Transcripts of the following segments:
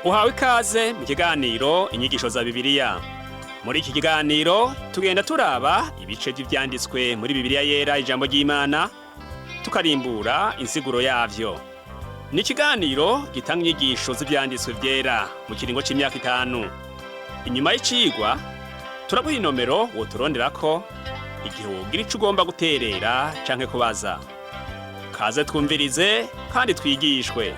Uhawe ikaze mu kiganiro Inyigisho za Bibiliya. Muri iki kiganiro tugenda turaba ibice vy'ivyanditswe muri Bibiliya Yera, ijambo ry'Imana, tukarimbura insiguro yavyo. Ni ikiganiro gitanga inyigisho z'ivyanditswe vyera mu kiringo c'imyaka 5. Inyuma y'icigwa turaguha inomero woturonderako igihe wogira ico ugomba guterera canke kubaza. Kaze twumvirize kandi twigishwe.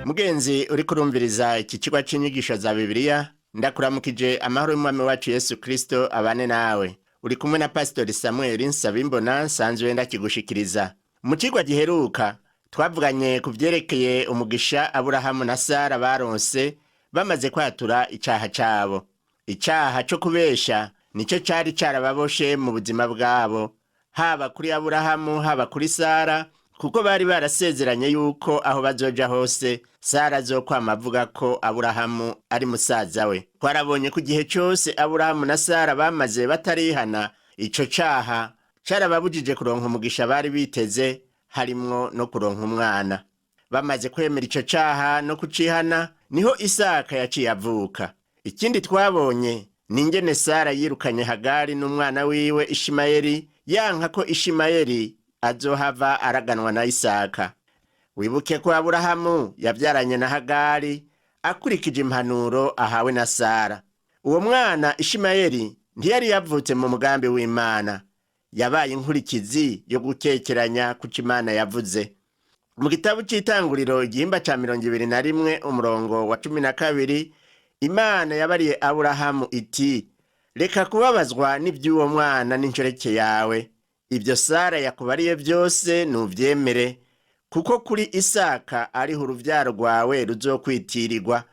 Mugenzi uriko urumviriza iki cigwa c'inyigisho za Bibiliya, ndakuramukije. Amahoro y'Umwami wacu Yesu Kristo abane nawe. Uri kumwe na Pasitori Samuel Nsabimbona, nsanzwe ndakigushikiriza. Mu cigwa giheruka twavuganye ku vyerekeye umugisha Aburahamu na Sara baronse bamaze kwatura icaha cabo. Icaha co kubesha nico cari carababoshe mu buzima bwabo, haba kuri Aburahamu, haba kuri Sara, kuko bari barasezeranye yuko aho bazoja hose Sara azokwama avuga ko Aburahamu ari musaza we. Twarabonye ko igihe cose Aburahamu na Sara bamaze batarihana, ico caha carababujije kuronka umugisha bari biteze, harimwo no kuronka umwana. Bamaze kwemera ico caha no kucihana, niho Isaka yaciye avuka. Ikindi twabonye ni ingene Sara yirukanye Hagari n'umwana wiwe Ishimayeli, yanka ko Ishimayeli azohava araganwa na Isaka. Wibuke ko Aburahamu yavyaranye na Hagari akurikije impanuro ahawe na Sara. Uwo mwana Ishimayeli ntiyari yavutse mu mugambi w'Imana, yabaye inkurikizi yo gukekeranya kuco Imana yavuze. Mu gitabo c'Itanguriro, igihimba ca 21, umurongo wa 12, Imana yabariye Aburahamu iti: "Reka kubabazwa n'ivy'uwo mwana n'inshoreke yawe. Ibyo Sara yakubariye byose nuvyemere, kuko kuri Isaka ariho uruvyaro rwawe ruzokwitirirwa."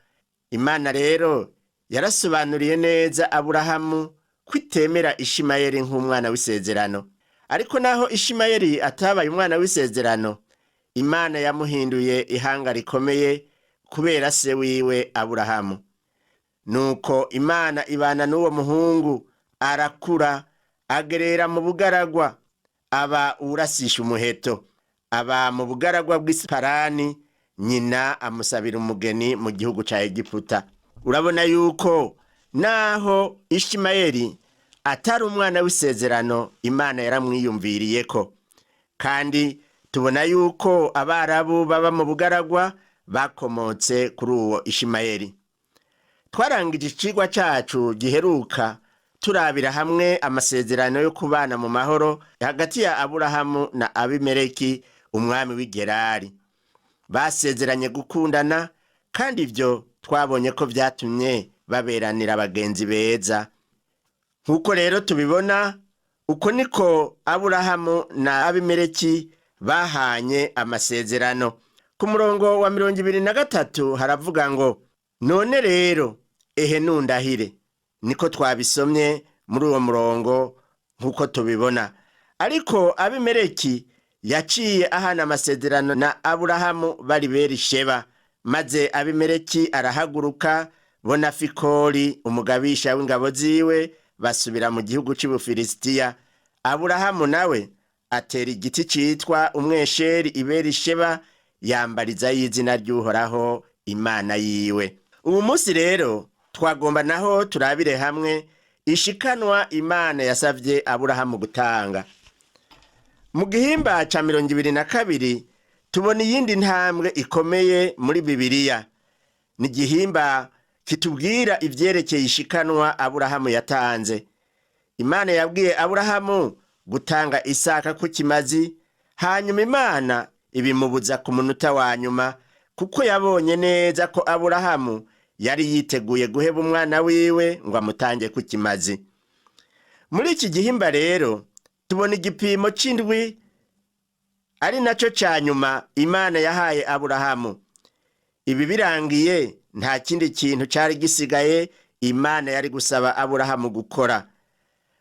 Imana rero yarasobanuriye neza Aburahamu ko itemera Ishimayeli nk'umwana w'isezerano. Ariko naho Ishimayeli atabaye umwana w'isezerano, Imana yamuhinduye ihanga rikomeye kubera se wiwe Aburahamu. Nuko Imana ibana n'uwo muhungu, arakura, agerera mu bugaragwa, aba uwurasisha umuheto. Aba mu bugaragwa bw'Isiparani, nyina amusabira umugeni mu gihugu ca Egiputa. Urabona yuko naho Ishimayeli atari umwana w'isezerano, Imana yaramwiyumviriyeko. Kandi tubona yuko Abarabu baba mu bugaragwa bakomotse kuri uwo Ishimayeli. Twarangije icigwa cacu giheruka turabira hamwe amasezerano yo kubana mu mahoro hagati ya Aburahamu na Abimeleki, umwami w'i Gerari. Basezeranye gukundana, kandi ivyo twabonye ko vyatumye baberanira abagenzi beza. Nk'uko rero tubibona, uko niko Aburahamu na Abimeleki bahanye amasezerano. Ku murongo wa 23 haravuga ngo: "None rero ehe nundahire." Niko twabisomye muri uwo murongo nk'uko tubibona. Ariko Abimeleki yaciye ahana amasezerano na Aburahamu bari Berisheba. Maze Abimeleki arahaguruka, bona Fikoli umugabisha w'ingabo ziwe, basubira mu gihugu c'Ubufilisitiya. Aburahamu nawe atera igiti citwa umwesheri i Berisheba, yambariza y'izina ry'Uhoraho Imana yiwe. Ubu munsi rero twagomba naho turabire hamwe ishikanwa Imana yasavye Aburahamu gutanga. Mu gihimba ca 22 tubona iyindi ntambwe ikomeye muri Bibiliya. Ni igihimba kitubwira ivyerekeye ishikanwa Aburahamu yatanze. Imana yabwiye Aburahamu gutanga Isaka ku kimazi, hanyuma Imana ibimubuza ku munota wa nyuma, kuko yabonye neza ko Aburahamu yari yiteguye guheba umwana wiwe ngo amutange ku kimazi. Muri iki gihimba rero tubona igipimo c'indwi, ari naco ca nyuma, Imana yahaye Aburahamu. Ibi birangiye, nta kindi kintu cari gisigaye Imana yari gusaba Aburahamu gukora.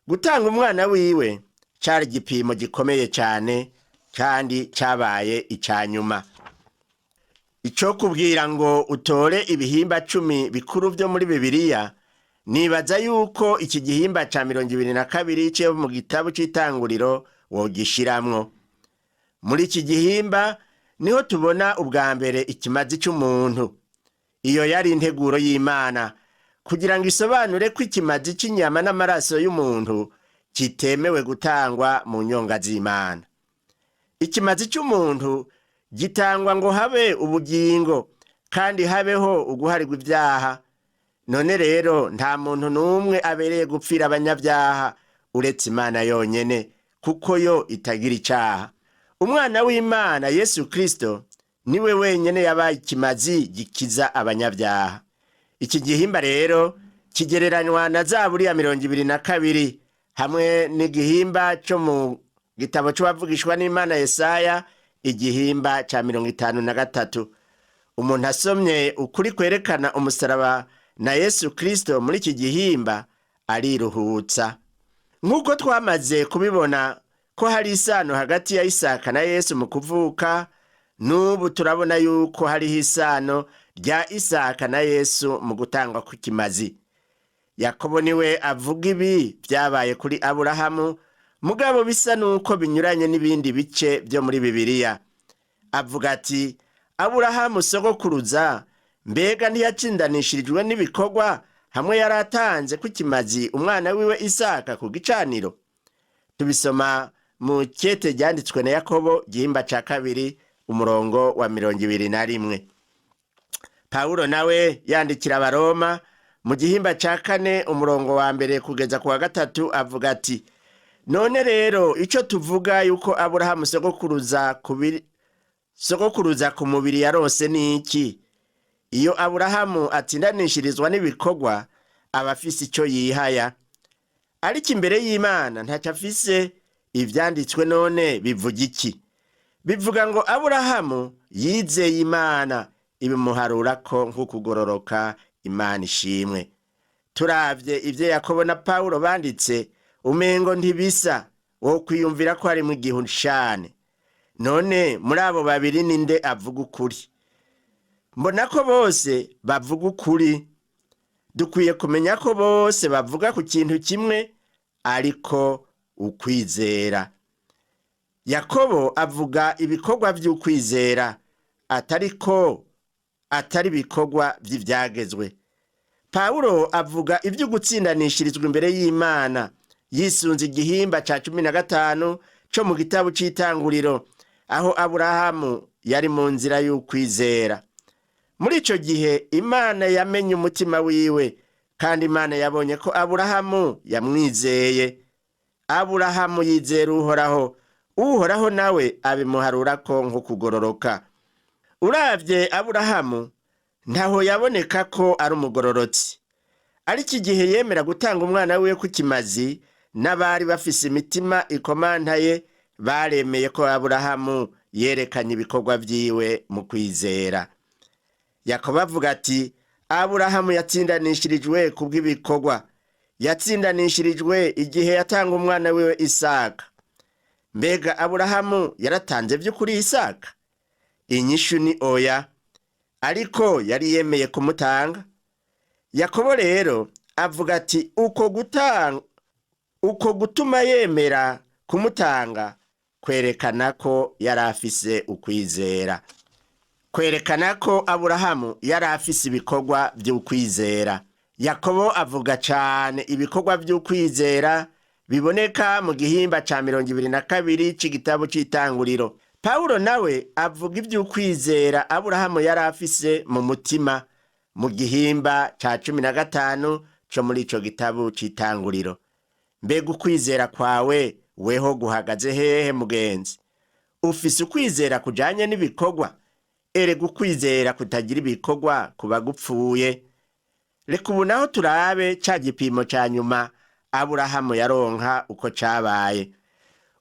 Gutanga umwana wiwe cari igipimo gikomeye cane, kandi cabaye ica nyuma. Ico kubwira ngo utore ibihimba 10 bikuru vyo muri Bibiliya, nibaza yuko iki gihimba ca 22 cyo mu gitabo c'Itanguriro wogishiramwo. Muri iki gihimba niho tubona ubwa mbere ikimazi cy'umuntu. Iyo yari integuro y'Imana kugira ngo isobanure ko ikimazi cy'inyama n'amaraso y'umuntu kitemewe gutangwa mu nyonga z'Imana. Ikimazi cy'umuntu gitangwa ngo habe ubugingo kandi habeho uguharirwa ibyaha. None rero nta muntu n'umwe abereye gupfira abanyabyaha uretse Imana yonyene, kuko yo itagira icaha. Umwana w'Imana Yesu Kristo niwe wenyene yabaye ikimazi gikiza abanyabyaha. Iki gihimba rero kigereranywa na Zaburi ya 22 hamwe n'igihimba cyo mu gitabo c'uwavugishwa n'Imana Yesaya, igihimba ca 53. Umuntu asomye ukuri kwerekana umusaraba na Yesu Kristo muri iki gihimba ariruhutsa. Nk'uko twamaze kubibona ko hari isano hagati ya Isaka na Yesu mu kuvuka, n'ubu turabona yuko hariho isano rya Isaka na Yesu mu gutangwa kw'ikimazi. Yakobo niwe avuga ibi byabaye kuri Aburahamu, mugabo bisa nuko binyuranye n'ibindi bice byo muri Bibiliya. Avuga ati: Aburahamu sogokuruza mbega ntiyatsindanishirijwe n'ibikorwa hamwe yari atanze kw'ikimazi umwana wiwe Isaka ku gicaniro? Tubisoma mu kete ryanditswe na Yakobo, gihimba ca 2, umurongo wa 21. Pawulo nawe yandikira Abaroma mu gihimba ca 4, umurongo wa 1 kugeza ku wa 3, avuga ati: none rero ico tuvuga yuko Aburahamu sogokuruza ku mubiri yaronse ni iki? Iyo Aburahamu atsindanishirizwa n'ibikorwa aba afise ico yihaya, ariko imbere y'Imana ntacyo afise. Ivyanditswe none bivuga iki? Bivuga ngo Aburahamu yizeye Imana, ibimuharurako nk'ukugororoka. Imana ishimwe. Turavye ivyo Yakobo na Pawulo banditse, umengo ntibisa, wo kwiyumvira ko harimwo igihushane. None muri abo babiri ninde avuga ukuri? Mbona ko bose bavuga ukuri. Dukwiye kumenya ko bose bavuga ku kintu kimwe, ariko ukwizera. Yakobo avuga ibikorwa vy'ukwizera, atariko atari ibikorwa vy'ivyagezwe. Pawulo avuga ivy'ugutsindanishirizwa imbere y'Imana yisunze igihimba ca 15 co mu gitabo c'Itanguriro, aho Aburahamu yari mu nzira y'ukwizera. Muri ico gihe Imana yamenye umutima wiwe, kandi Imana yabonye ko Aburahamu yamwizeye. Aburahamu yizera Uhoraho, Uhoraho nawe abimuharurako nk'ukugororoka. Uravye Aburahamu ntaho yaboneka ko ari umugororotsi, ariko igihe yemera gutanga umwana wiwe ku kimazi, n'abari bafise imitima ikomantaye baremeye ko Aburahamu yerekanye ibikorwa vyiwe mu kwizera. Yakobo avuga ati: Aburahamu yatsindanishirijwe kubw'ibikorwa, yatsindanishirijwe igihe yatanga umwana wiwe Isaka. Mbega Aburahamu yaratanze vy'ukuri Isaka? Inyishu ni oya, ariko yari yemeye kumutanga. Yakobo rero avuga ati uko gutuma yemera kumutanga kwerekana ko yari afise ukwizera, kwerekana ko Aburahamu yari afise ibikorwa vy'ukwizera. Yakobo avuga cane ibikorwa vy'ukwizera biboneka mu gihimba ca 22 c'igitabo c'Itanguriro. Pawulo nawe avuga ivy'ukwizera Aburahamu yari afise mu mutima mu gihimba ca 15 co muri ico gitabo c'Itanguriro. Mbega ukwizera kwawe weho guhagaze hehe mugenzi? Ufise ukwizera kujanye n'ibikorwa? Erega ukwizera kutagira ibikorwa kuba gupfuye. Reka ubu naho turabe ca gipimo ca nyuma Aburahamu yaronka uko cabaye.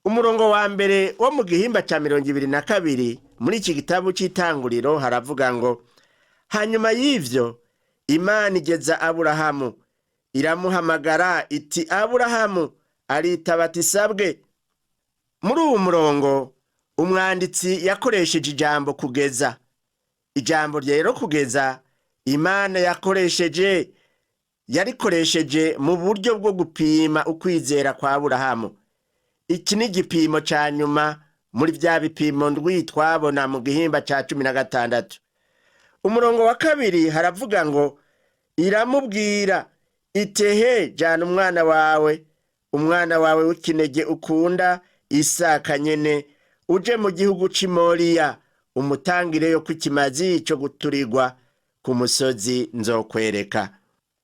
Umurongo wa 1 wo mu gihimba ca 22 muri iki gitabo c'Itanguriro haravuga ngo: hanyuma y'ivyo Imana igeza Aburahamu, iramuhamagara iti: Aburahamu. Aritaba ati: sabwe. Muri uwu murongo umwanditsi yakoresheje ijambo kugeza. Ijambo rero kugeza Imana yakoresheje yarikoresheje mu buryo bwo gupima ukwizera kwa Aburahamu. Iki ni igipimo ca nyuma Muri bya bipimo ndwi twabona mu gihimba cya 16, umurongo wa 2 haravuga ngo: iramubwira itehe, jana umwana wawe, umwana wawe w'ikinege ukunda, Isaka nyene, uje mu gihugu c'Imoriya, umutangireyo ku kimazi cyo guturigwa ku musozi nzokwereka.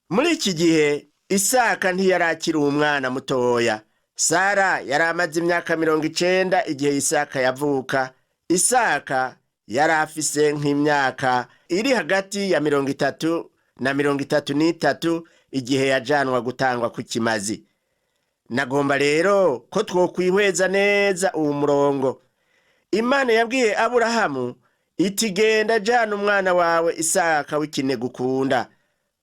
Muri iki gihe Isaka ntiyarakiri umwana mutoya. Sara yari amaze imyaka 90 igihe Isaka yavuka. Isaka yari afise nk'imyaka iri hagati ya 30 na 33 igihe yajanwa gutangwa ku kimazi. Nagomba rero ko twokwihweza neza uwu murongo. Imana yabwiye Aburahamu iti: genda, jana umwana wawe Isaka w'ikinege ukunda.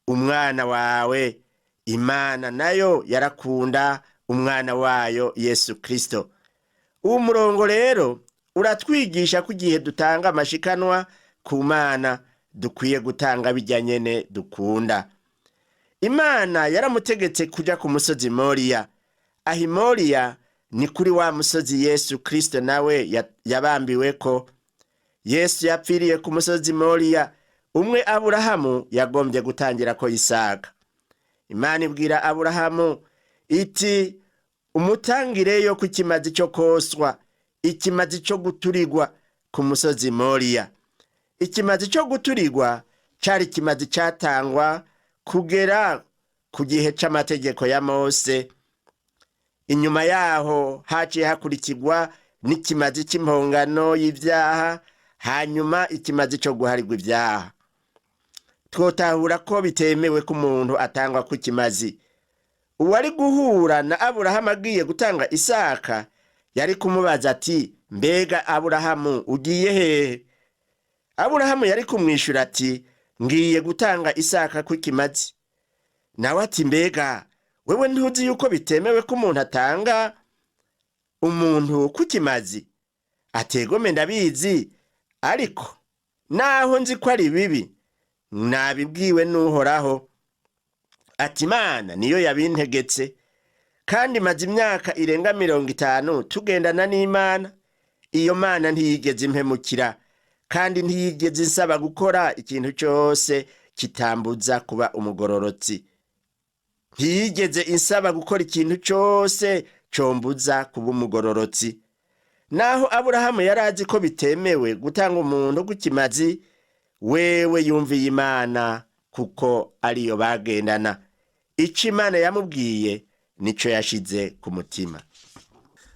Umwana wawe. Imana nayo yarakunda umwana wayo Yesu Kristo. Uwo murongo rero uratwigisha ko igihe dutanga amashikanwa ku Mana, dukwiye gutanga bijya nyene dukunda. Imana yaramutegetse kuja ku musozi Moriya. Aho Imoriya ni kuri wa musozi Yesu Kristo nawe yabambiweko. Yesu yapfiriye ku musozi Moriya, umwe Aburahamu yagombye gutangira ko Isaka. Imana ibwira Aburahamu iti: umutangireyo ku kimazi cyo koswa, ikimazi cyo guturigwa ku musozi Moriya. Ikimazi cyo guturigwa cari ikimazi catangwa kugera ku gihe c'amategeko ya Mose. Inyuma yaho haciye hakurikirwa n'ikimazi cy'impongano y'ibyaha, hanyuma ikimazi cyo guharirwa ibyaha. Twotahura ko bitemewe ko umuntu atangwa ku kimazi. Uwari guhura na Aburahamu agiye gutanga Isaka yari kumubaza ati: mbega Aburahamu, ugiye hehe? Aburahamu yari kumwishyura ati: ngiye gutanga Isaka ku kimazi. Nawe ati: mbega wewe ntuzi yuko bitemewe ko umuntu atanga umuntu ku kimazi? Ategome, ndabizi, ariko naho nzi ko ari bibi, nabibwiwe n'Uhoraho. Ati: Imana niyo yabintegetse, kandi maze imyaka irenga 50 tugendana n'Imana. Iyo Mana ntiyigeze impemukira, kandi ntiyigeze insaba gukora ikintu cyose kitambuza kuba umugororotsi. Ntiyigeze insaba gukora ikintu cyose combuza kuba umugororotsi. Naho Aburahamu yari azi ko bitemewe gutanga umuntu ku kimazi, wewe yumviye Imana kuko ariyo bagendana. Icyo Imana yamubwiye nico yashize ku mutima.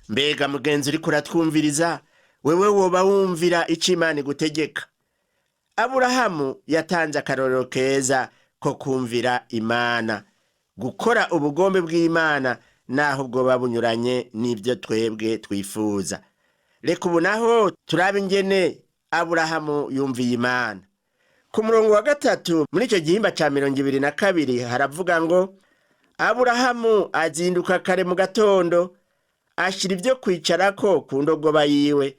Mbega mugenzi uriko uratwumviriza, wewe woba wumvira icyo Imana igutegeka? Aburahamu yatanze akarorero keza ko kumvira Imana, gukora ubugombe bw'Imana naho bwoba bunyuranye n'ibyo twebwe twifuza. Reka ubu naho turabe ingene Aburahamu yumviye Imana. Ku murongo wa 3 muri icyo gihimba cya 22 haravuga ngo: Aburahamu azinduka kare mu gatondo, ashyira ibyo kwicarako ku ndogoba yiwe,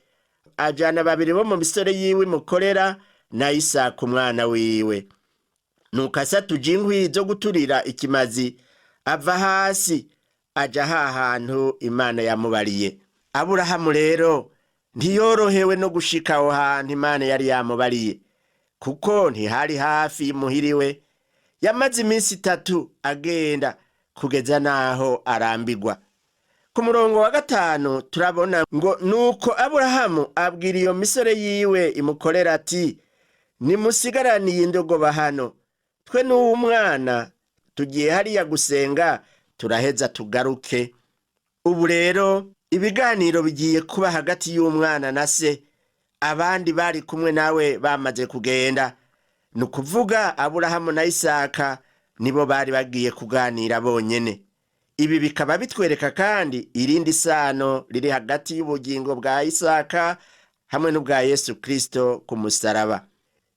ajana babiri bo mu misore yiwe imukorera na Isaka umwana wiwe. Nuko asatuje inkwi zo guturira ikimazi, ava hasi aja ha hantu Imana yamubariye. Aburahamu rero ntiyorohewe no gushika aho hantu Imana yari yamubariye, kuko ntihari hafi y'imuhiriwe. Yamaze iminsi 3 agenda kugeza n'aho arambigwa. Ku murongo wa 5 turabona ngo: nuko Aburahamu abwira iyo misore yiwe imukorera ati: nimusigaraniye indogoba hano, twe n'uwo mwana tugiye hariya gusenga, turaheza tugaruke. Ubu rero ibiganiro bigiye kuba hagati y'umwana na se. Abandi bari kumwe nawe bamaze kugenda, ni ukuvuga Aburahamu na Isaka nibo bari bagiye kuganira bonyene. Ibi bikaba bitwereka kandi irindi sano riri hagati y'ubugingo bwa Isaka hamwe n'ubwa Yesu Kristo ku musaraba.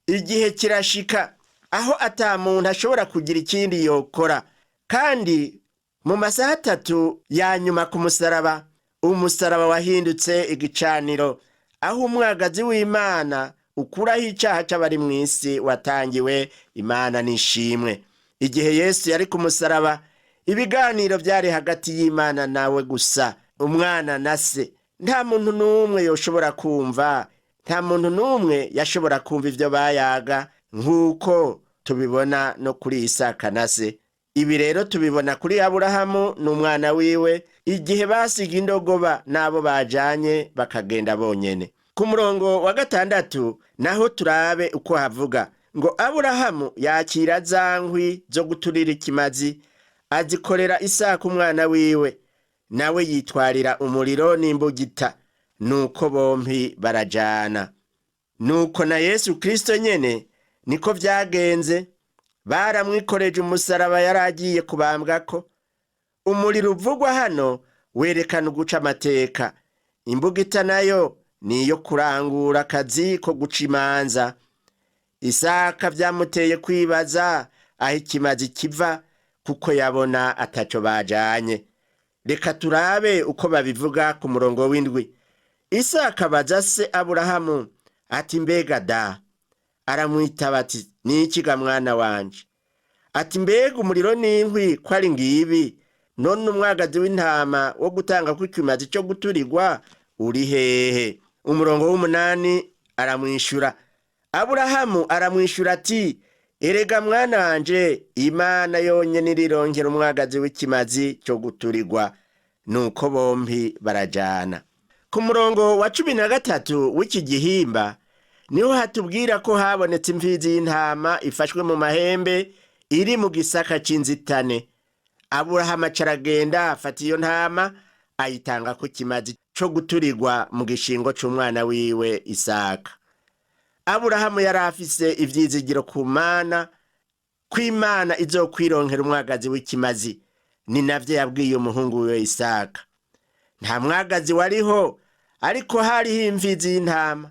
Igihe kirashika aho ata muntu ashobora kugira ikindi yokora, kandi mu masaha 3 ya nyuma ku musaraba, umusaraba wahindutse igicaniro aho umwagazi w'Imana ukuraho icyaha cy'abari mu isi watangiwe. Imana nishimwe. Igihe Yesu yari ku musaraba, ibiganiro byari hagati y'Imana nawe gusa, umwana na se. Nta muntu n'umwe yoshobora kumva, nta muntu n'umwe yashobora kumva ivyo bayaga, nk'uko tubibona no kuri Isaka na se. Ibi rero tubibona kuri Aburahamu n'umwana wiwe igihe basiga indogoba n'abo bajanye bakagenda bonyene. Ku murongo wa 6 naho turabe uko havuga ngo Aburahamu yakira za nkwi zo guturira ikimazi, azikorera Isaka umwana wiwe, nawe yitwarira umuriro n'imbugita, nuko bompi barajana. Nuko na Yesu Kristo nyene niko vyagenze, baramwikoreje umusaraba yari agiye kubambwako. Umuriro uvugwa hano werekana uguca amateka, imbugita nayo ni iyo kurangura akazi ko guca imanza. Isaka vyamuteye kwibaza aho ikimazi kiva, kuko yabona ataco bajanye. Reka turabe uko babivuga ku murongo w'7. Isaka abaza se Aburahamu ati mbega da? Aramwitaba ati niki ga mwana wanje? Ati mbega umuriro n'inkwi ko ari ngibi, none umwagazi w'intama wo gutanga kw'ikimazi cyo guturirwa uri hehe? Umurongo w'8 aramwishura. Aburahamu aramwishura ati erega mwana wanje, Imana yonyene irironkera umwagazi w'ikimazi cyo guturirwa. Nuko bompi barajana. Ku murongo wa 13 w'iki gihimba niho hatubwira ko habonetse imfizi y'intama ifashwe mu mahembe iri mu gisaka c'inzitane. Aburahamu aca aragenda afata iyo ntama ayitanga ku kimazi co guturirwa mu gishingo c'umwana wiwe Isaka. Aburahamu yari afise ivyizigiro ku Mana, ko Imana izokwironkera umwagazi w'ikimazi. Ni navyo yabwiye umuhungu wiwe Isaka. Nta mwagazi wariho, ariko hariho imfizi y'intama.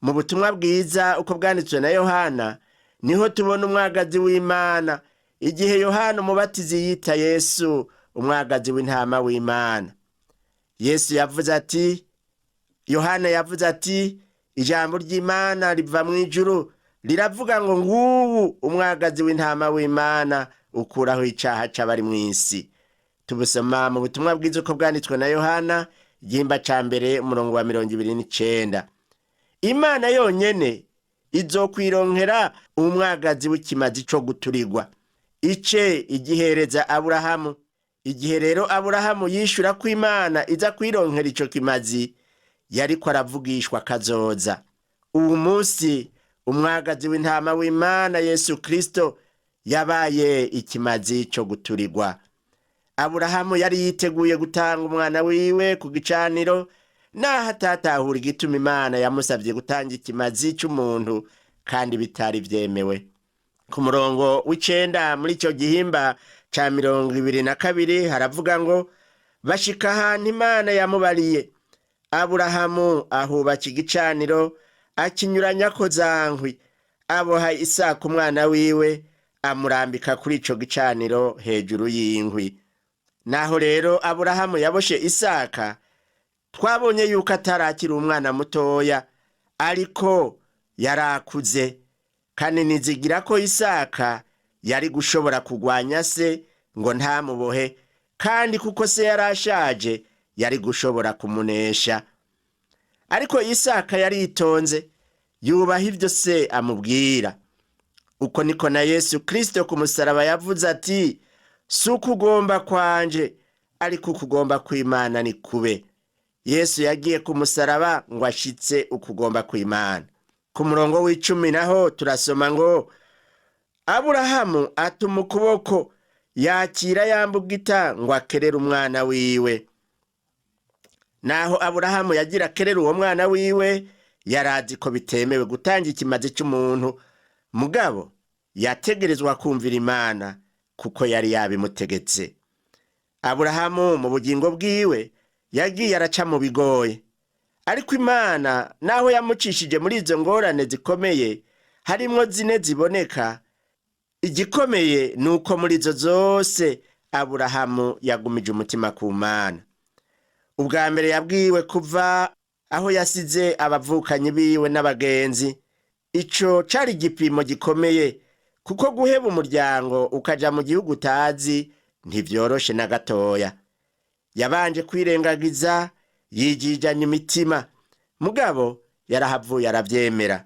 Mu butumwa bwiza uko bwanditswe na Yohana niho tubona umwagazi w'Imana, igihe Yohana umubatizi yita Yesu umwagazi w'intama w'Imana. Yesu yavuze ati, Yohana yavuze ati ijambo ry'Imana riva mu ijuru riravuga ngo nguwu umwagazi w'intama w'Imana ukuraho icaha c'abari mw'isi. Tubusoma mu butumwa bwiza uko bwanditswe na Yohana igihimba ca 1 umurongo wa 29. Imana yonyene izokwironkera umwagazi w'ikimazi co guturirwa, ice igihereza Aburahamu. Igihe rero Aburahamu yishura ko Imana iza kwironkera ico kimazi, yariko aravugishwa kazoza. Uwu munsi umwagazi w'intama w'Imana Yesu Kristo yabaye ikimazi co guturirwa. Aburahamu yari yiteguye gutanga umwana wiwe ku gicaniro, naho atatahura igituma Imana yamusavye gutanga ikimazi c'umuntu kandi bitari vyemewe. Ku murongo w'9 muri ico gihimba ca 22 haravuga ngo bashika ahantu Imana yamubariye, Aburahamu ahubaka igicaniro akinyuranyako za nkwi, aboha Isaka umwana wiwe amurambika kuri ico gicaniro hejuru y'inkwi. Naho rero Aburahamu yaboshe Isaka, twabonye yuko atarakiri umwana mutoya, ariko yarakuze, kandi nizigira ko Isaka yari gushobora kugwanya se ngo ntamubohe, kandi kuko se yarashaje yari gushobora kumunesha. Ariko Isaka yaritonze, yubaha ivyo se amubwira. Uko niko na Yesu Kristo ku musaraba yavuze ati si ukugomba kwanje, ariko ukugomba kw'Imana ni kube. Yesu yagiye ku musaraba ngo ashitse ukugomba kw'Imana. Ku murongo w'10 naho turasoma ngo Aburahamu atuma ukuboko yakira yambugita ngo akerere umwana wiwe. Naho Aburahamu yagira akerere uwo mwana wiwe, yarazi ko bitemewe gutanga ikimazi c'umuntu, mugabo yategerezwa kumvira Imana kuko yari yabimutegetse. Aburahamu mu bugingo bwiwe yagiye araca mu bigoye, ariko Imana naho yamucishije muri izo ngorane zikomeye, harimwo zine ziboneka, igikomeye ni uko muri izo zose Aburahamu yagumije umutima ku Mana. Ubwa mbere yabwiwe kuva aho yasize abavukanyi biwe n'abagenzi. Ico cari igipimo gikomeye, kuko guheba umuryango ukaja mu gihugu utazi ntivyoroshe na gatoya. Yabanje kwirengagiza, Yijijanye imitima, mugabo yarahavuye aravyemera.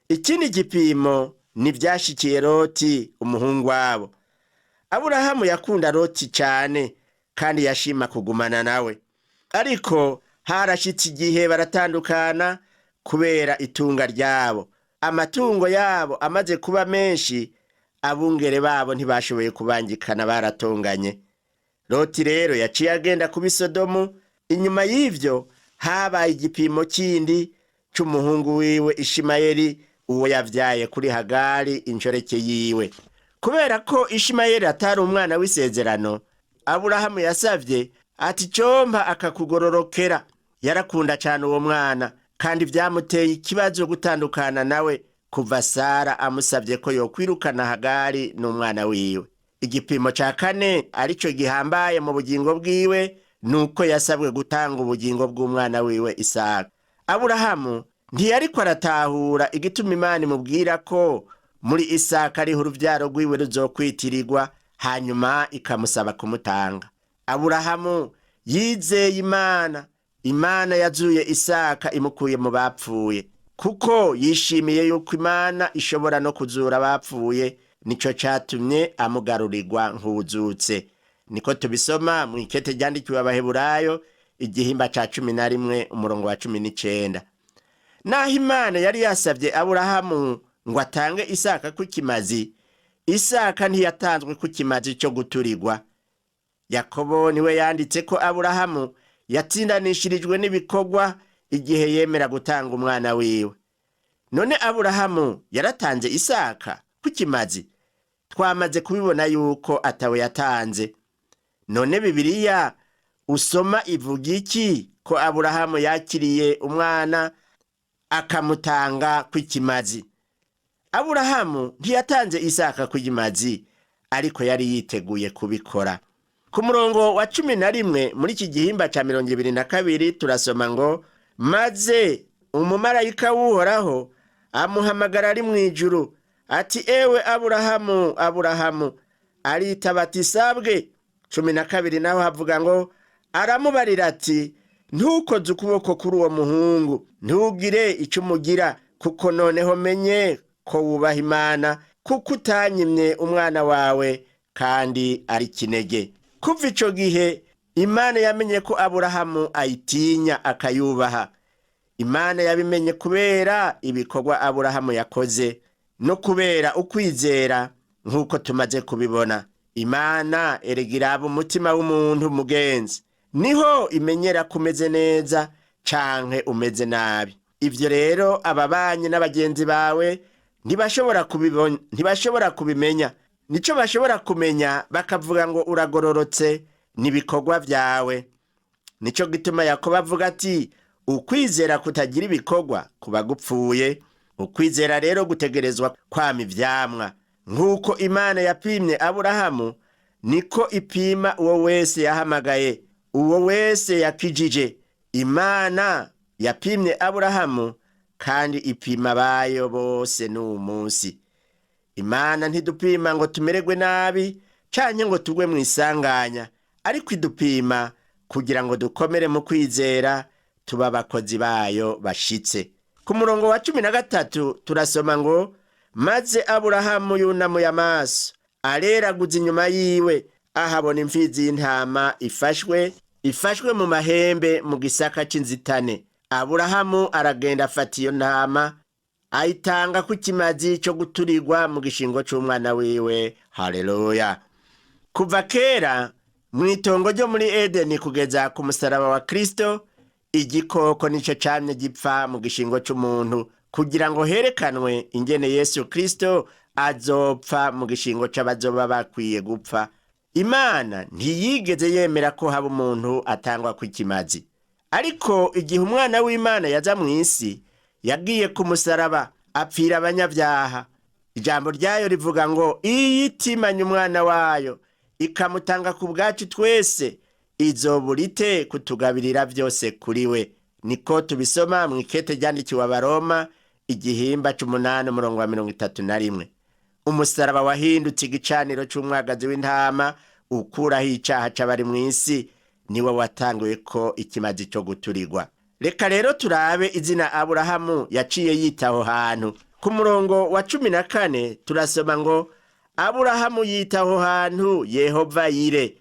Ikindi gipimo ni vyashikiye Loti, umuhungu wabo. Aburahamu yakunda Loti cane kandi yashima kugumana nawe, ariko harashitse igihe baratandukana kubera itunga ryabo. Amatungo yabo amaze kuba menshi, abungere babo ntibashoboye kubangikana, baratonganye. Loti rero yaciye agenda kuba Sodomu. Inyuma y'ivyo habaye igipimo kindi c'umuhungu wiwe Ishimayeli, uwo yavyaye kuri Hagari inshoreke yiwe. Kubera ko Ishimayeli atari umwana w'isezerano, Aburahamu yasavye ati: "Compa akakugororokera." Yarakunda cane uwo mwana, kandi vyamuteye ikibazo gutandukana nawe kuva Sara amusavye ko yokwirukana Hagari n'umwana wiwe. Igipimo ca kane, arico gihambaye mu bugingo bwiwe, nuko yasabwe gutanga ubugingo bw'umwana wiwe Isaka. Aburahamu ntiyariko aratahura igituma Imana imubwira ko muri Isaka ariho uruvyaro rwiwe ruzokwitirirwa, hanyuma ikamusaba kumutanga. Aburahamu yizeye Imana. Imana yazuye Isaka imukuye mu bapfuye. Kuko yishimiye yuko Imana ishobora no kuzura abapfuye, nico catumye amugarurirwa nk'uwuzutse. Niko tubisoma mu ikete ryandikiwe Abaheburayo, igihimba ca 11, umurongo wa 19. Naho Imana yari yasavye Aburahamu ngo atange Isaka ku kimazi, Isaka ntiyatanzwe ku kimazi co guturirwa. Yakobo niwe yanditse ko Aburahamu yatsindanishirijwe n'ibikorwa igihe yemera gutanga umwana wiwe. None Aburahamu yaratanze Isaka ku kimazi? Twamaze kubibona yuko atawe yatanze. None Bibiliya usoma ivuga iki ko Aburahamu yakiriye umwana akamutanga kw'ikimazi? Aburahamu ntiyatanze Isaka kw'ikimazi, ariko yari yiteguye kubikora. Ku murongo wa 11 muri iki gihimba ca 22 turasoma ngo: "Maze umumarayika w'Uhoraho amuhamagara ari mu ijuru ati: 'Ewe Aburahamu, Aburahamu!' Aritaba ati: 'Sabwe.' 12 naho havuga ngo: "Aramubarira ati: 'Ntukoze ukuboko kuri uwo muhungu, ntugire icyo umugira, kuko noneho menye ko wubaha Imana, kuko utanyimye umwana wawe kandi ari kinege.'" Kuva ico gihe Imana yamenye ko Aburahamu ayitinya akayubaha. Imana yabimenye kubera ibikorwa Aburahamu yakoze no kubera ukwizera, nk'uko tumaze kubibona. Imana erega iraba umutima w'umuntu, mugenzi, niho imenyera ko umeze neza canke umeze nabi. Ivyo rero ababanyi n'abagenzi bawe ntibashobora kubibona, ntibashobora kubimenya. Nico bashobora kumenya bakavuga ngo uragororotse n'ibikorwa vyawe. Nico gituma Yakobo avuga ati: "Ukwizera kutagira ibikorwa kuba gupfuye." Ukwizera rero gutegerezwa kwama ivyamwa. Nk'uko Imana yapimye Aburahamu, niko ipima uwo wese yahamagaye, uwo wese yakijije. Imana yapimye Aburahamu kandi ipima abayo bose n'uwu munsi. Imana ntidupima ngo tumererwe nabi canke ngo tugwe mu isanganya, ariko idupima kugira ngo dukomere mu kwizera, tuba abakozi bayo bashitse. Ku murongo wa 13 turasoma ngo: "Maze Aburahamu yunamuye amaso, areraguza inyuma yiwe, ahabona imfizi y'intama ifashwe mu mahembe mu gisaka c'inzitane. Aburahamu aragenda, afata iyo ntama, ayitanga ku kimazi cyo guturirwa mu gishingo c'umwana wiwe." Haleluya! Kuva kera mu itongo ryo muri Edeni kugeza ku musaraba wa Kristo, igikoko nico camye gipfa mu gishingo c'umuntu kugira ngo herekanwe ingene Yesu Kristo azopfa mu gishingo c'abazoba bakwiye gupfa. Imana ntiyigeze yemera ko haba umuntu atangwa kw'ikimazi, ariko igihe umwana w'Imana yaza mu isi, yagiye ku musaraba apfira abanyabyaha. Ijambo ryayo rivuga ngo: "Iyo itimanye umwana wayo ikamutanga ku bwacu twese, izobura ite kutugabirira byose kuri we?" Niko tubisoma mu ikete ryandikiwe Abaroma, igihimba c'umunani, umurongo wa 31. Umusaraba wahindutse igicaniro c'umwagazi w'intama ukuraho icaha c'abari mu isi. Niwe watanguye ko ikimazi cyo guturirwa. Reka rero turabe izina Aburahamu yaciye yita aho hantu. Ku murongo wa 14 turasoma ngo: Aburahamu yita aho hantu Yehova Yire,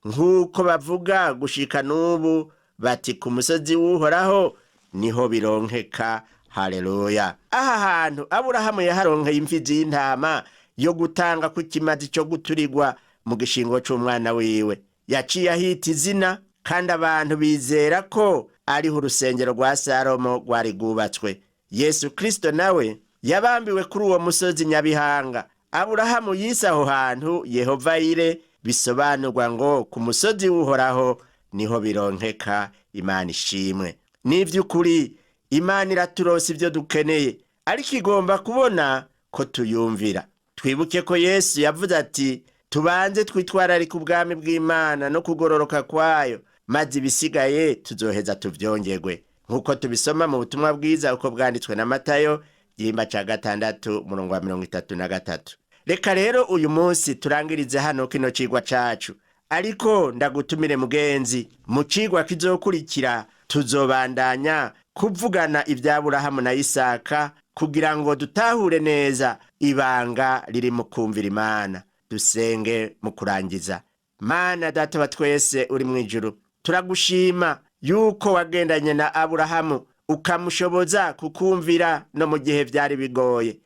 nk'uko bavuga gushika n'ubu bati: ku musozi w'Uhoraho niho bironkeka. Haleluya! Aha hantu Aburahamu yaharonkeye imfizi y'intama yo gutanga ku kimazi cyo guturirwa mu gishingo c'umwana wiwe. Yaciye ahita izina, kandi abantu bizera ko ariho urusengero rwa Salomo rwari rwubatswe. Yesu Kristo nawe yabambiwe kuri uwo musozi Nyabihanga. Aburahamu yise aho hantu Yehova Yire, bisobanurwa ngo ku musozi w'Uhoraho niho bironkeka. Imana ishimwe. N'ivy'ukuri Imana iraturonsa ibyo dukeneye, ariko igomba kubona ko tuyumvira. Twibuke ko Yesu yavuze ati: tubanze twitwararika ubwami bw'Imana no kugororoka kwayo, maze ibisigaye tuzoheza tuvyongerwe, nk'uko tubisoma mu butumwa bwiza uko bwanditswe na Matayo, igihimba ca 6, umurongo wa 33. Reka rero uyu munsi turangirize hano kino cigwa cacu, ariko ndagutumire mugenzi, mu cigwa kizokurikira tuzobandanya kuvugana ibya Aburahamu na Isaka, kugira ngo dutahure neza ibanga riri mu kumvira Imana. Dusenge mu kurangiza. Mana Data wa twese uri mu ijuru, turagushima yuko wagendanye na Aburahamu ukamushoboza kukumvira no mu gihe vyari bigoye.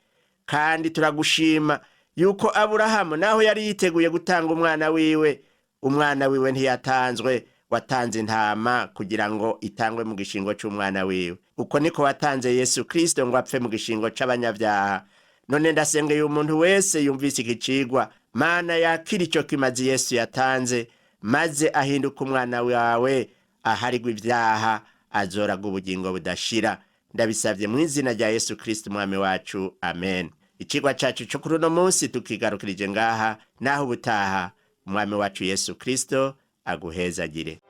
Kandi turagushima yuko Aburahamu naho yari yiteguye gutanga umwana wiwe, umwana wiwe ntiyatanzwe, watanze intama kugira ngo itangwe mu gishingo c'umwana wiwe. Uko niko watanze Yesu Kristo ngo apfe mu gishingo c'abanyabyaha. None ndasengeye umuntu wese yumvise iki cigwa, Mana, yakira ico kimazi Yesu yatanze, maze ahinduka umwana wawe, aharigwa ibyaha, azoraga ubugingo budashira. Ndabisavye mu izina rya Yesu Kristo umwami wacu, amen. Icigwa cacu co kuri uno munsi tukigarukirije ngaha. Naho ubutaha, umwami wacu Yesu Kristo aguhezagire.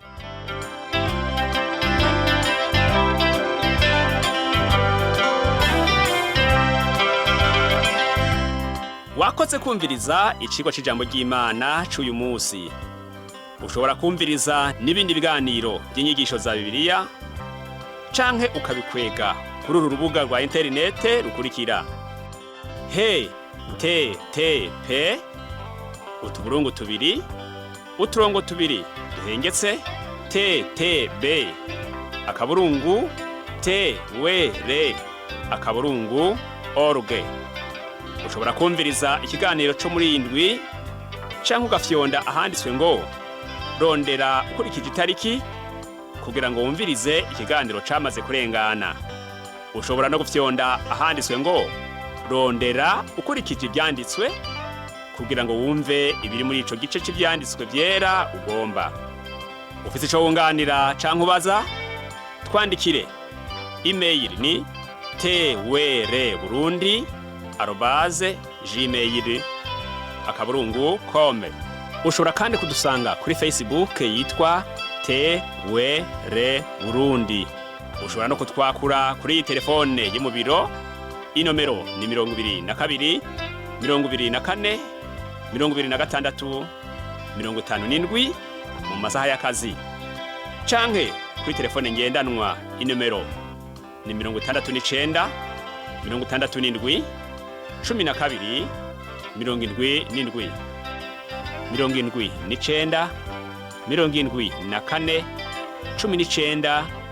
Wakoze kumviriza icigwa c'ijambo ry'Imana c'uyu munsi. Ushobora kumviriza n'ibindi biganiro by'inyigisho za Bibiliya canke ukabikwega kuri uru rubuga rwa interinete rukurikira: he te te pe utuburungu tubiri uturongo tubiri duhengetse te te be akaburungu te we re akaburungu org. Ushobora kumviriza ikiganiro cyo muri iyi ndwi canke ugafyonda ahanditswe ngo rondera ukurikije itariki, kugira ngo wumvirize ikiganiro camaze kurengana. Ushobora no gufyonda ahanditswe ngo rondera ukurikije ivyanditswe, kugira ngo wumve ibiri muri ico gice c'ivyanditswe vyera ugomba. Ufise ico wunganira canke ubaza, twandikire. Email ni twrburundi@gmail.com. Ushobora kandi kudusanga kuri Facebook yitwa TWR Burundi. Ushobora no kutwakura kuri iyi telefone yo mu biro. Inomero ni 22 24 26 57 mu masaha y'akazi, canke kuri telefone ngendanwa, inomero ni 69 67 12 77, 79 74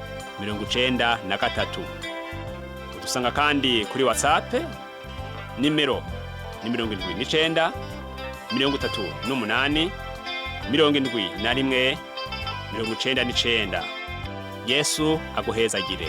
19 93. Udusanga kandi kuri WhatsApp, nimero ni 79 38 71 99. Yesu aguhezagire.